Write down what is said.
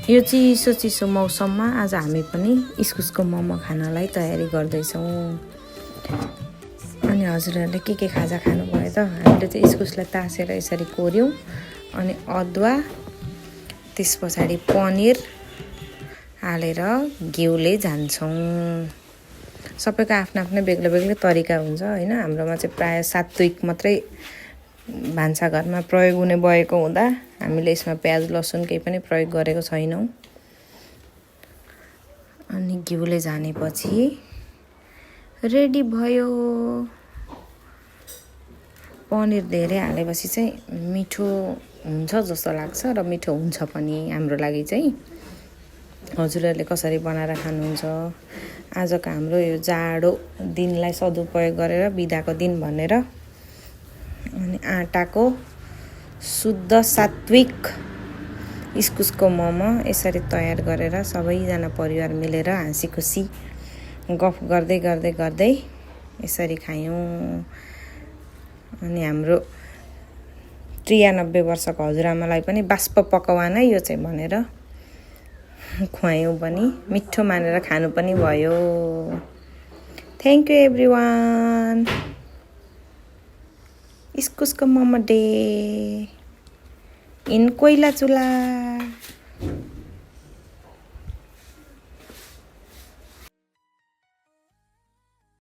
यो चिसो चिसो मौसममा आज हामी पनि इस्कुसको मोमो खानलाई तयारी गर्दैछौँ। अनि हजुरहरूले के खाजा खानुभयो त? हामीले चाहिँ इस्कुसलाई तासेर यसरी कोर्यौँ अनि अदुवा त्यस पछाडि पनिर हालेर घिउले झान्छौँ। सबैको आफ्नो आफ्नो बेग्लै बेग्लै तरिका हुन्छ हैन। हाम्रोमा चाहिँ प्रायः सात्विक मात्रै भान्साघरमा प्रयोग हुने भएको हुँदा हामीले यसमा प्याज लसुन केही पनि प्रयोग गरेको छैनौँ। अनि घिउले झानेपछि रेडी भयो। पनिर धेरै हालेपछि चाहिँ मिठो हुन्छ जस्तो लाग्छ र मिठो हुन्छ पनि हाम्रो लागि चाहिँ। हजुरहरूले कसरी बनाएर खानुहुन्छ? आजको हाम्रो यो जाडो दिनलाई सदुपयोग गरेर बिदाको दिन भनेर अनि आटाको शुद्ध सात्विक इस्कुसको मोमो यसरी तयार गरेर सबैजना परिवार मिलेर हाँसी खुसी गफ गर्दै गर्दै गर्दै यसरी खायौँ। अनि हाम्रो 93 वर्षको हजुरआमालाई पनि बाष्प पकवानै यो चाहिँ भनेर खुवायौँ पनि, मिठो मानेर खानु पनि भयो। Thank you everyone. इस्कुसको मोमो डे इन कोइला चुला।